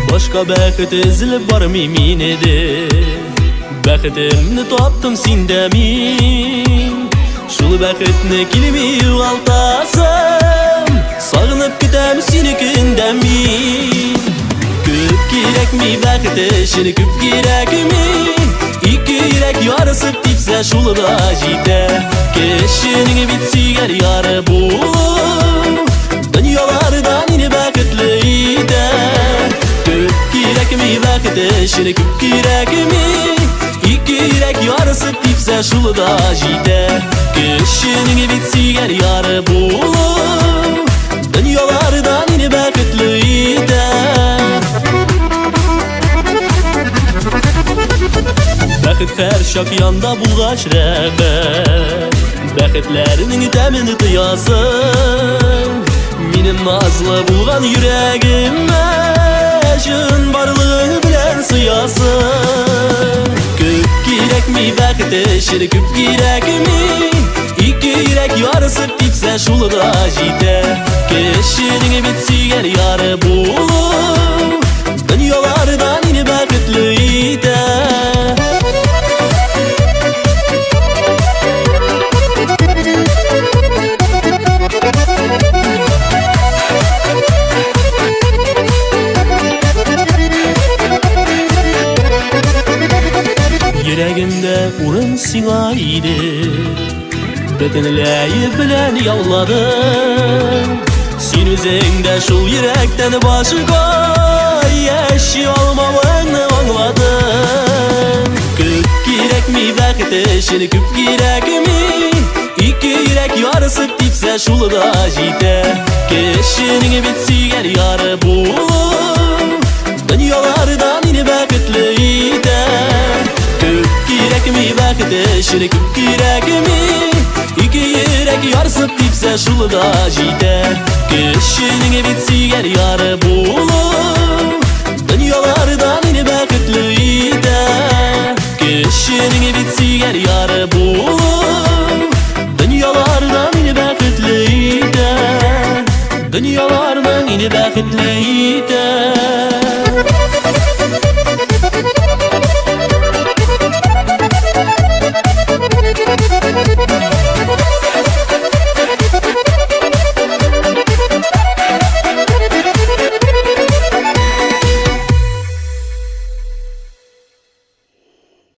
Башка бәхет эзләп бармыйм мин иде. Бәхетемне таптым синдә мин. Шул бәхетне килми югалтасым. Сагынып көтәм сине көндә мин. Күп кирәкми бәхет өчен, күп кирәкми. Ике йөрәк ярысып типсә, шул да җитә. Кешенең бит сөйгән яры булу дөньяларда мине бәхетле итә. Күп кирәкми бәхет өчен, күп кирәкми. Ике йөрәк ярысып типсә, шул да җитә. Кешенең бит сөйгән яры булу дөньяларда мине бәхетле итә. Бәхет һәр чак янда булгач рәхәт. Бәхетләрнең тәмен тоясың. Минем назлы булган йөрәгемә чын барлыгың белән сыясың. Күп кирәкми бәхет өчен, күп кирәкми. Ике йөрәк ярысып типсә, шул да җитә. Кешенең бит сөйгән яры булу дөньяларда мине бәхетле итә. Йөрәгемдә урын сиңа иде. Бөтенләе белән яуладың. Син үзең дә шул йөрәктән башка яши алмавыңны аңладың. Күп кирәкми бәхет өчен, күп кирәкми. Ике йөрәк ярысып типсә, шул да җитә. Кешенең бит сөйгән яры булу дөньяларда мине бәхетле итә. Күп кирәкми бәхет өчен, күп кирәкми. Ике йөрәк ярсып типсә, шул да җитә. Кешенең бит сөйгән яры булу дөньяларда мине бәхетле итә. Кешенең бит сөйгән яры булу дөньяларда мине бәхетле итә. Дөньяларда мине бәхетле.